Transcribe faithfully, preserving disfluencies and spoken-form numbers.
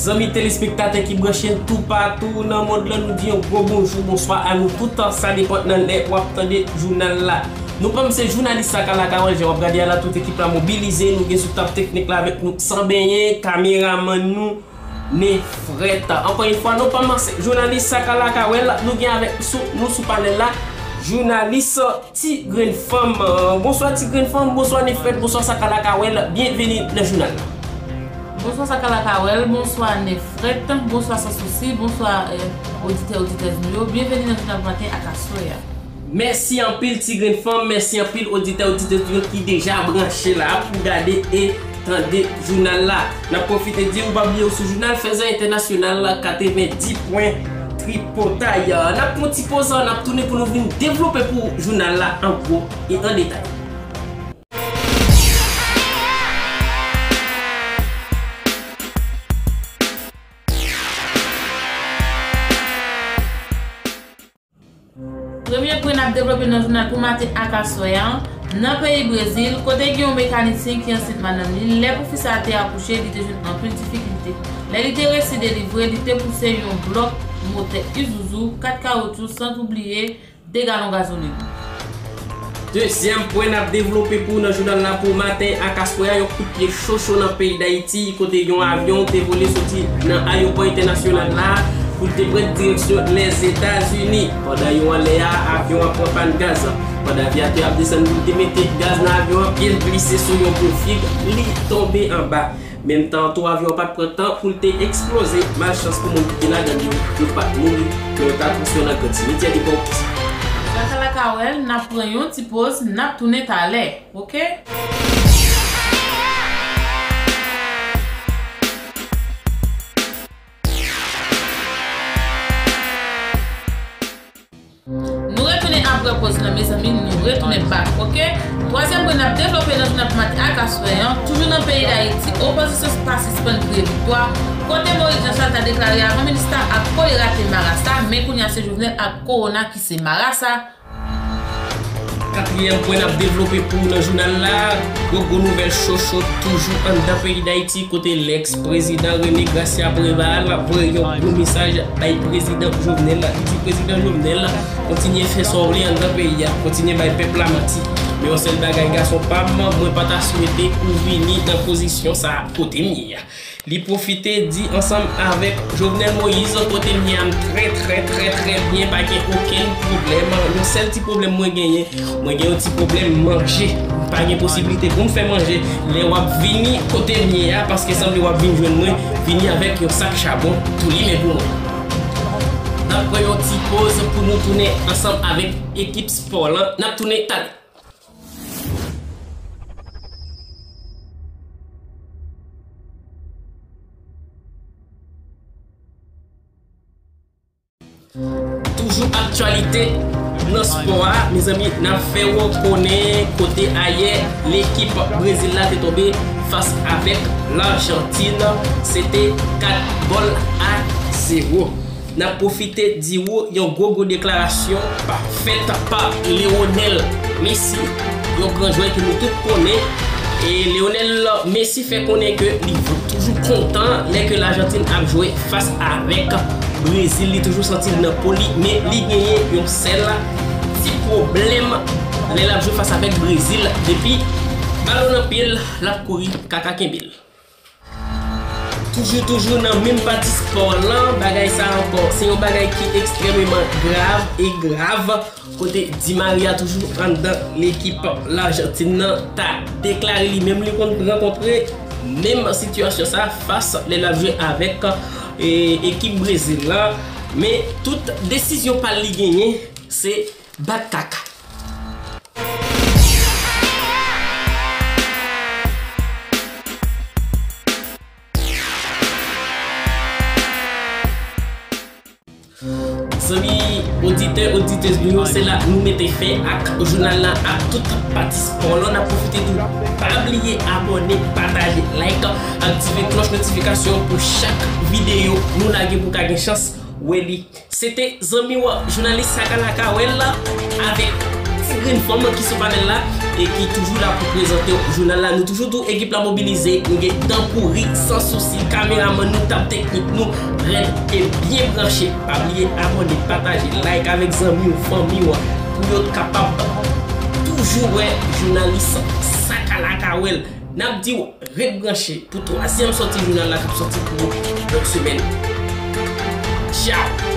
Zanmi telespektatè ki branche n toupatou nan mond lan, nou di yon gwo bonjou, bonswa a nou tout, sa depann nan lè w ap tande jounal la. Nou pa m se jounalis Sakala Kawèl, jan w ap gade a la, tout ekip la mobilize, nou gen sou tab teknik la avèk nou, San Benyen, kameramann nou, Nefrèt. Ankò yon fwa, nou pa m se jounalis Sakala Kawèl, nou gen avèk sou, nou sou panèl la, jounalis Ti Grenn Fanm. Bonswa Ti Grenn Fanm, bonswa Nefrèt, bonswa Sakala Kawèl, byenveni nan jounal la. Bonswa Sakala Kawèl, bonswa Nefrèt, bonswa Sansousi, bonswa, eh, oditè, oditèz nou yo. Byenveni nan jounal maten ak aswè a. Mèsi anpil Ti Grenn Fanm, mèsi anpil oditè, oditèz nou yo ki deja branche la pou gade e tande jounal la. N ap pwofite di w pa bliye w sou jounal Fèzè Entènasyonal katrevenndis pwen tripotay. N ap pran ti poz, n ap tounen pou nou vin devlope pou jounal la an gwo e an detay. Premye pwen n ap devlope nan jounal pou maten ak aswè a, nan peyi Brezil, kote gen yon mekanisyen ki ansent madanm li, lè pou fi sa a te akouche, li te jwenn anpil difikilte. Lè li te resi delivre, li te pouse yon blòk motè Isuzu, kat kawoutchou, san oubliye de galon gazolin. Dezyèm pwen n ap devlope pou w nan jounal la pou maten ak aswè a, yon kout pye cho cho nan peyi Dayiti, kote yon avyon te vole soti nan ayewopò entènasyonal la pou l te pran direksyon Lèzetazini. Pandan yo anlè a, avyon an pran pàn gaz. Pandan avyatè a ap desann pou l te mete gaz nan avyon an, pye l glise sou yon bon fig, li tonbe anba. Menm tan an tou, avyon an pa t pran tan pou l te eksploze. Malchans pou moun ki te ladan l yo, yo pa t mouri, men yo t atras yo nan Grann Simetyè de Pòtoprens. Sakala Kawèl, n ap pran yon ti poz, n ap tounen talè, oke? Nou retounen apre poz lan, mezanmi, nou retounen bak, oke? Twazyèm pwen n ap devlope nan jounal pou maten ak aswè an, toujou nan peyi Dayiti, opozisyon pa sispann kriye viktwa, kote Moïse Jean Charles ta deklare avan minis la ak kolera te marasa, men kounye a se Jovenel ak kowona ki se marasa. Katriyèm pwen n ap devlope pou w nan jounal la, gwo gwo nouvèl cho cho toujou anndan peyi Dayiti, kote lèks prezidan René Gracia Préval voye yon gwo mesaj bay prezidan Jovenel, li di prezidan Jovenel kontinye fè sa w vle anndan peyi a, kontinye bay pèp la manti. Men yon sèl bagay gason pa m, mwen pa ta swete ou vini nan pozisyon sa a kote m ye a. Li pwofite di ansanm avèk Jovenel Moïse, kote m ye a m trè, trè, trè, trè byen, pa gen okenn pwoblèm. Yon sèl ti pwoblèm mwen genyen, mwen gen yon ti pwoblèm manje. Pa gen posiblite pou m fè manje lè w ap vini kote m ye a, paske sanble w ap vin jwenn mwen, vini avèk yon sak chabon tou limen pou mwen. N ap pran yon ti poz pou nou tounen ansanm avèk ekip spò lan. N ap tounen talè. Toujou aktyalite nan spò a, mezanmi, n ap fè w konnen kote ayè lekip Brezil la te tonbe fas avèk Lajantin, se te kat gòl a zewo. N ap pwofite di w yon gwo gwo deklarasyon pa fèt pa Lionel Messi, yon gran jwè ke nou tout konnen. E Lionel Messi fè konnen ke li toujou kontan lè ke Lajantin ap jwe fas avèk Brezil. Li toujou santi l nan po li, men li genyen yon sèl ti pwoblèm lè l ap jwe fas avèk Brezil. Depi balon nan pye l, l ap kouri kaka kenbe l. Toujou, toujou nan menm pati spò lan, bagay sa ankò, se yon bagay ki ekstrèmeman grav e grav, kote Di Maria toujou anndan lekip Lajantin nan ta deklare li menm li konn rankontre menm sitiyasyon sa fas lè l ap jwe avèk, e, ekip Brezil la, men tout desizyon pa l li genyen se bat kaka. Zanmi oditè, oditèz nou yo, se la nou mete fen ak jounal la ak tout pati spò lan. N ap pwofite di w pa bliye abòne, pataje, like, aktive klòch notifikasyon pou chak videyo nou lage pou w ka gen chans wè li. Se te zanmi w, jounalis Sakala Kawèl, avèk Ti Grenn Fanm ki sou panèl la. ki toujou la pou prezante w jounal la. Nou toujou di w ekip la mobilize, nou gen dan kouri san sousi, kameramann nou, tab teknik nou rèd e byen branche. Pa bliye abòne, pataje, like avèk zanmi w, fanmi w, pou yo kapab toujou wè jounalis sa ka la ka wè l. N ap di w ret branche pou twazyèm sòti jounal la k ap sòti pou ou lòt semèn. Tchaw!